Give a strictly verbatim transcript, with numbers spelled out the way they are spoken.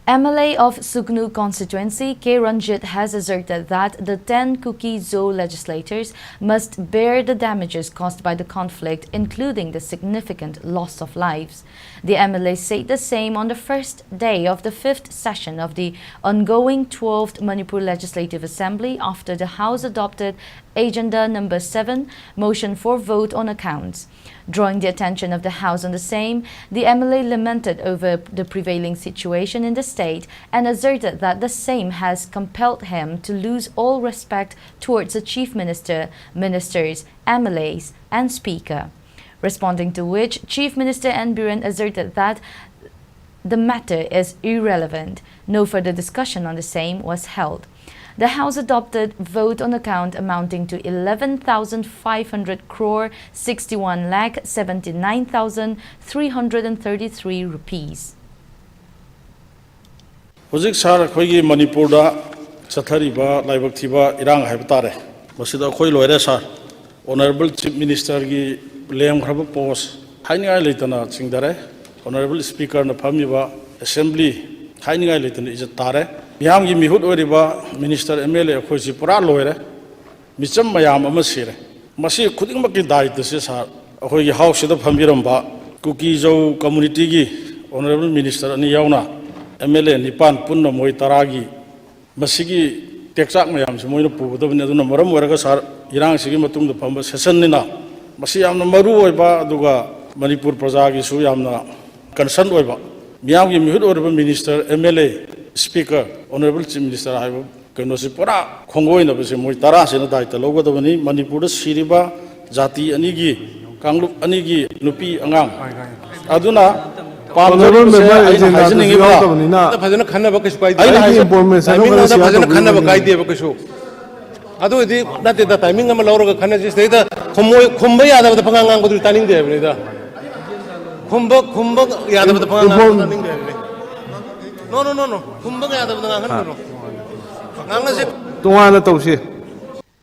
M L A of Sugnu constituency, K Ranjit, has asserted that the ten Kuki-Zo legislators must bear the damages caused by the conflict, including the significant loss of lives. The M L A said the same on the first day of the fifth session of the ongoing twelfth Manipur Legislative Assembly after the House adopted Agenda Number seven, Motion for Vote on Accounts. Drawing the attention of the House on the same, the M L A lamented over the prevailing situation in the state and asserted that the same has compelled him to lose all respect towards the Chief Minister, ministers, M L As, and Speaker. Responding to which, Chief Minister N Biren asserted that the matter is irrelevant. No further discussion on the same was held. The House adopted vote on account amounting to eleven thousand five hundred crore sixty-one lakh seventy-nine thousand three hundred and thirty-three rupees. ꯍꯧꯖꯤꯛ ꯁꯥꯔ, ꯑꯩꯈꯣꯏꯒꯤ ꯃꯅꯤꯄꯨꯔꯗ ꯆꯠꯊꯔꯤꯕ ꯂꯥꯏꯕꯛ ꯊꯤꯕ ꯏꯔꯥꯡ ꯍꯥꯏꯕ ꯇꯥꯔꯦ, ꯃꯁꯤꯗ ꯑꯩꯈꯣꯏ ꯂꯣꯏꯔꯦ ꯁꯥꯔ꯫ ꯑꯣꯅꯔꯦꯕꯜ ꯆꯤꯐ ꯃꯤꯅꯤꯁꯇꯔꯒꯤ ꯂꯦꯝꯈ꯭ꯔꯕ ꯄꯣꯁ ꯍꯥꯏꯅꯤꯡꯉꯥꯏ ꯂꯩꯇꯅ ꯆꯤꯡꯊꯔꯦ꯫ ꯑꯣꯅꯔꯦꯕꯜ ꯁ꯭ꯄꯤꯀꯔꯅ ꯐꯝꯃꯤꯕ ꯑꯦꯁꯦꯝꯕ꯭ꯂꯤ ꯍꯥꯏꯅꯤꯡꯉꯥꯏ ꯂꯩꯇꯅ ꯏꯖꯠ ꯇꯥꯔꯦ꯫ ꯃꯤꯌꯥꯝꯒꯤ ꯃꯤꯍꯨꯠ ꯑꯣꯏꯔꯤꯕ ꯃꯤꯅꯤꯁꯇꯔ, ꯑꯦꯝ ꯑꯦꯜ ꯑꯦ ꯑꯩꯈꯣꯏꯁꯤ ꯄꯨꯔꯥ ꯂꯣꯏꯔꯦ꯫ ꯃꯤꯆꯝ ꯃꯌꯥꯝ ꯑꯃ ꯁꯤꯔꯦ꯫ ꯃꯁꯤ ꯈꯨꯗꯤꯡꯃꯛꯀꯤ ꯗꯥꯏꯇꯁꯦ ꯁꯥꯔ, ꯑꯩꯈꯣꯏꯒꯤ ꯍꯥꯎꯁꯁꯤꯗ ꯐꯝꯕꯤꯔꯝꯕ ꯀꯨꯀꯤ ꯖꯧ ꯀꯝꯃꯨꯅꯤꯇꯤꯒꯤ ꯑꯣꯅꯔꯦꯕꯜ ꯃꯤꯅꯤꯁꯇꯔ ꯑꯅꯤ ꯌꯥꯎꯅ ꯑꯦꯝ ꯑꯦꯜ ꯑꯦ ꯅꯤꯄꯥꯟ ꯄꯨꯟꯅ ꯃꯣꯏ ꯇꯔꯥꯒꯤ ꯃꯁꯤꯒꯤ ꯇꯦꯛꯆꯥꯛ ꯃꯌꯥꯝꯁꯤ ꯃꯣꯏꯅ ꯄꯨꯒꯗꯕꯅꯤ꯫ ꯑꯗꯨꯅ ꯃꯔꯝ ꯑꯣꯏꯔꯒ ꯁꯥꯔ, ꯏꯔꯥꯡꯁꯤꯒꯤ ꯃꯇꯨꯡꯗ ꯐꯝꯕ ꯁꯦꯁꯟꯅꯤꯅ ꯃꯁꯤ ꯌꯥꯝꯅ ꯃꯔꯨ ꯑꯣꯏꯕ, ꯑꯗꯨꯒ ꯃꯅꯤꯄꯨꯔ ꯄ꯭ꯔꯖꯥꯒꯤꯁꯨ ꯌꯥꯝꯅ ꯀꯟꯁꯔꯟ ꯑꯣꯏꯕ, ꯃꯤꯌꯥꯝꯒꯤ ꯃꯤꯍꯨꯠ ꯑꯣꯏꯔꯤꯕ minister, M L A, speaker, honourable chief minister ꯍꯥꯏꯕ ꯀꯩꯅꯣꯁꯤ ꯄꯨꯔꯥ ꯈꯣꯡꯒꯣꯏꯅꯕꯁꯦ ꯃꯣꯏ ꯇꯔꯥꯁꯤꯅ ꯗꯥꯏꯇ ꯂꯧꯒꯗꯕꯅꯤ꯫ ꯃꯅꯤꯄꯨꯔꯗ ꯁꯤꯔꯤꯕ ꯖꯥꯇꯤ ꯑꯅꯤꯒꯤ, ꯀꯥꯡꯂꯨꯞ ꯑꯅꯤꯒꯤ ꯅꯨꯄꯤ ꯑꯉꯥꯡ ꯑꯗꯨꯅ ꯄꯥꯝꯖꯔꯤꯕꯁꯦ ꯑꯩꯅ ꯍꯥꯏꯖꯅꯤꯡꯉꯤꯕ ꯐꯖꯅ ꯈꯟꯅꯕ ꯀꯩꯁꯨ ꯀꯥꯏꯗꯦ꯫ ꯑꯩꯅ ꯍꯥꯏ- ꯇꯥꯏꯃꯤꯡ ꯑꯃꯗ ꯐꯖꯅ ꯈꯟꯅꯕ ꯀꯥꯏꯗꯦꯕ ꯀꯩꯁꯨ꯫ ꯑꯗꯨ ꯑꯣꯏꯗꯤ ꯅꯠꯇꯦꯗ, ꯇꯥꯏꯃꯤꯡ ꯑꯃ ꯂꯧꯔꯒ ꯈꯟꯅꯁꯤ꯫ ꯁꯤꯗꯩꯗ ꯈꯨꯝꯃꯣꯏ-, ꯈꯨꯝꯕ ꯌꯥꯗꯕꯗ ꯄꯉꯥꯡ ꯉꯥꯡꯕꯗꯨꯗꯤ ꯇꯥꯅꯤꯡꯗꯦ ꯍꯥꯏꯕꯅꯤꯗ꯫ ꯈꯨꯝꯕ, ꯈꯨꯝꯕ ꯌꯥꯗꯕꯗ ꯄꯉꯥꯡ ꯉꯥꯡꯕꯗꯨ ꯇꯥꯅꯤꯡꯗꯦ ꯍꯥꯏꯕꯅꯤ꯫ No, no, no, no. ꯈꯨꯝꯕ ꯌꯥꯗꯕꯗ ꯉꯥꯡꯍꯟꯒꯅꯨ꯫ ꯉꯥꯡꯅꯁꯤ꯫ ꯇꯣꯉꯥꯟꯅ ꯇꯧꯁꯤ꯫